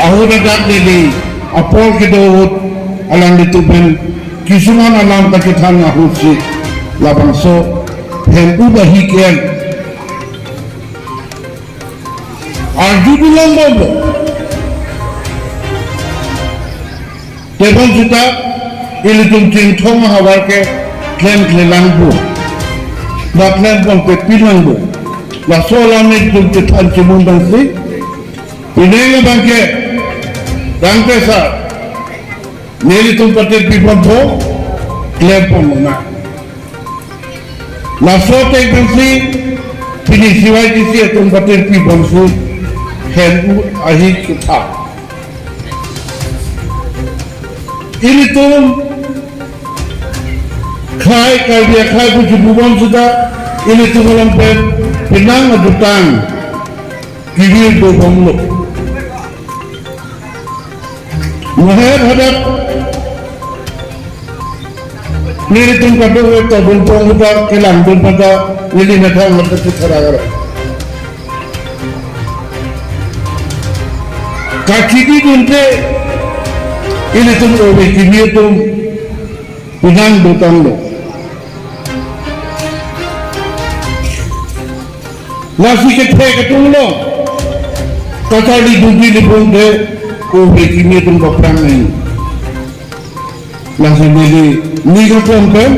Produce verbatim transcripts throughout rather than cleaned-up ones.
Ahut adak neli apor kedo ahut alanglitum pen kisuman alam kachethan ahutsi labangso hem-up ahi ke-en arju bilang bomlo. Tebon seta ilitum Chinthong ahavar ke klemkle lang pu, ba klem pon pe pi lang pu. Laso alam nelitum chethan chimun dangsi, pini abang ke dangte sa nelitum patir pi pon tho, klem pon na. Laso ateng pensi pini C Y D C atum patir pi bomsi hem-up ahi ketha. Ilitum khei Karbi akhei pu chipu bom seta ilitum along pen penang adutang kivir do bomlo. Moher hadak nelitum kadokave tobun pong uta kelang dun pada neli nathang mata chithara gara. Kachidi dunte ilitum ove kimi atum penang dotanglo. Lasi kethe ketung lo. Kacharli dunji ni pon de ove kimi atum baphrang nai. Lasi neli ning aklong pen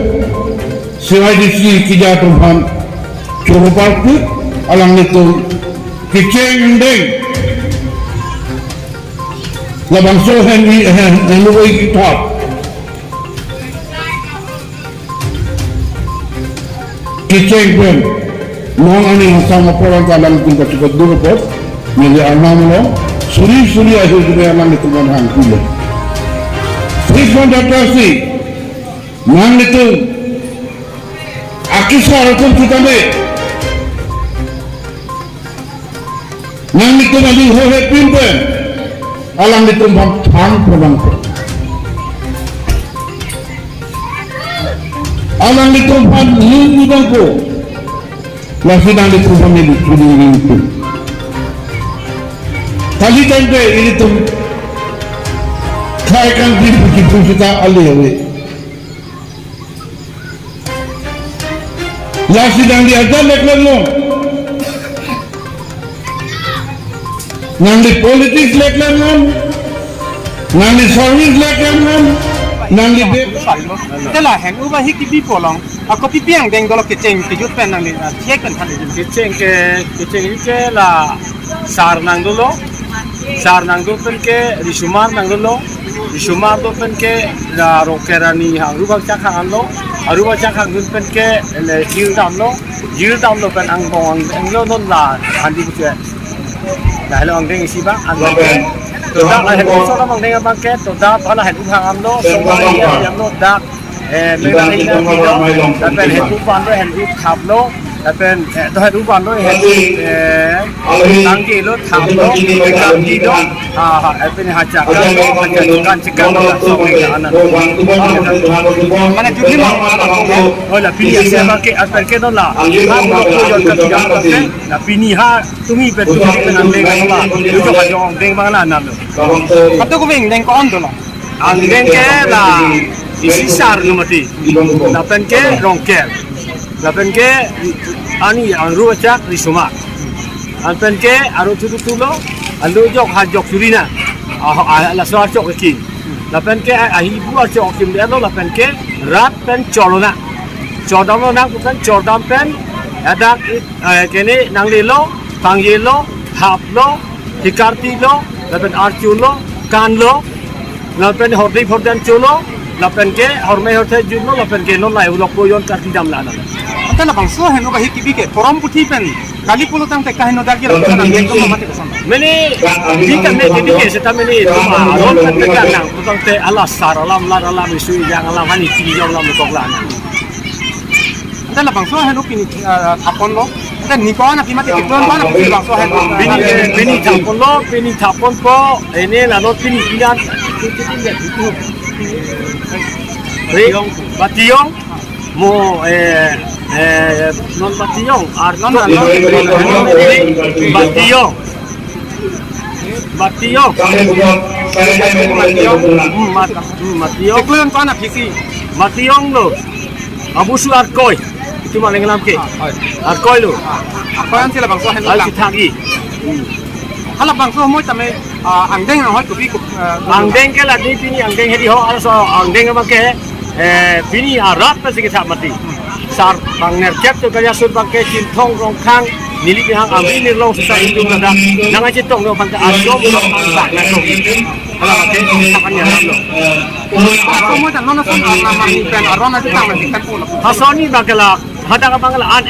C Y D C keja atum aphan choro parpik, alanglitum kecheng deng. Labangso hem-i, hem, hem-up ahi kethap kecheng pen non ani asam aporang kalang tingkat cukup dulu bos. Neli arnam lo suri suri akhir juga alanglitum hang kulo. Sri Sandra Trasi, nanglitum akisar atum sitame, nanglitum aling ho hepin pen alanglitum aphan thang pulang po. Alanglitum aphan ning idang po. Lasi nanglitum aphan neli chuni ning po. Kali tangte ilitum khei kangdi puji pusita ali ave. Lasi nangli ajat leklem non. Nangli politics leklem non. Nangli service leklem non. Nangli be- Tela hem-up ahi kibi polong. Ako pipiang deng dolok kecheng kejut pen nangli, ah, check pen than. Kecheng ke, kecheng ke la sar nangdolo. Sar nangdo pen ke risomar nangdolo. Risomar do pen ke la Rokerani hang rubak chak hang lo. Arubak chak hang dun pen ke le jir damlo. Jir damlo pen angbong ang, anglo non la handi buche. Dah lo angdeng isi ba, angdeng. To dak la hem-up so la angdeng abang ke, to dak la hem-up hang damlo, so la hem-up damlo dak. Eh, mena hina kilo, lapen hem-up pan lo, hem-up thaplo, Lapen, eh, dohai ruban lo, eh, eh, tangke lo, tham lo, ikan di lo, ha, ha, eh, pen ha chakang lo, ha chakang chakang lo, so, eh, anan. Mane juli ma, oh, la pini ase abangke, apen ke no la, ha, mo ko yon ka pidam ka pen, la pini ha, tumi pen tumi pen andeng lo la, ujo ha jong andeng abang la anan lo. Atu kuming, andeng ko-an do la? Andeng ke la isi sar numati. Lapen ke Rongker. Lapen ke ani angru achak Risoma. Lapen ke aro tutu tulo, alo jok ha jok churina. Ah, ah, laso achok ke king. Lapen ke ahi bu achok kim de lo, lapen ke rat pen chorlonang. Chordamlonang pen chordam pen, adak, eh, kene nanglelo, pangjelo, haplo, hikarti lo, lapen archu lo, kan lo, lapen hordei hordan cholo, lapen ke hormei horthai jun lo, lapen ke non lai ulok ko yon karti dam la anan. Ante labangso henlo kahi kibi ke, porom puthi pen kali pulo tangte kaheno dagi labangso nang dek ko mati koson. Mene, di kami ke di ke seta mene itu ma, ron pen tega nang, tangte ala sar alam, lar alam, isu ijang alam, hani chini jong alam kok la anan. Ante labangso henlo pini, ah, thapon lo. Ante ni ko-an aphi mati keton ko-an aphi labangso henlo. Pini, pini thapon lo, pini thapon po, ene la non pini pinan. Re, Batiyong. Mo, eh, eh, non Batiyong. Ar non, non, non. Batiyong. Batiyong. Batiyong. Hmm, Mat-, hmm, Batiyong. Keklem ko-an aphi si? Batiyong lo. Abusu Arkoi. Itu maling lam ke. Ah, oi. Arkoi lo. Ah, Arkoi ansi labangso henlo. Al lang. Sithagi. Halabangso mo tame, ah, angdeng ahoi kopi ko, ah, angdeng ke la di pini angdeng hedi ho, aso angdeng abangke, eh, pini arat pasi kita mati. Sar bang nerkep tu kaya sur bangke Chinthong Rongkhang neli bihang ami nirlong sisa itu kada. Nang aja tong no bangke asom bang bang na tong. Halabangke akan ya lo. Komo dan nono son arna mani pen aron aja tang lagi kan pula. Hasoni bangke la, hadak bangke la an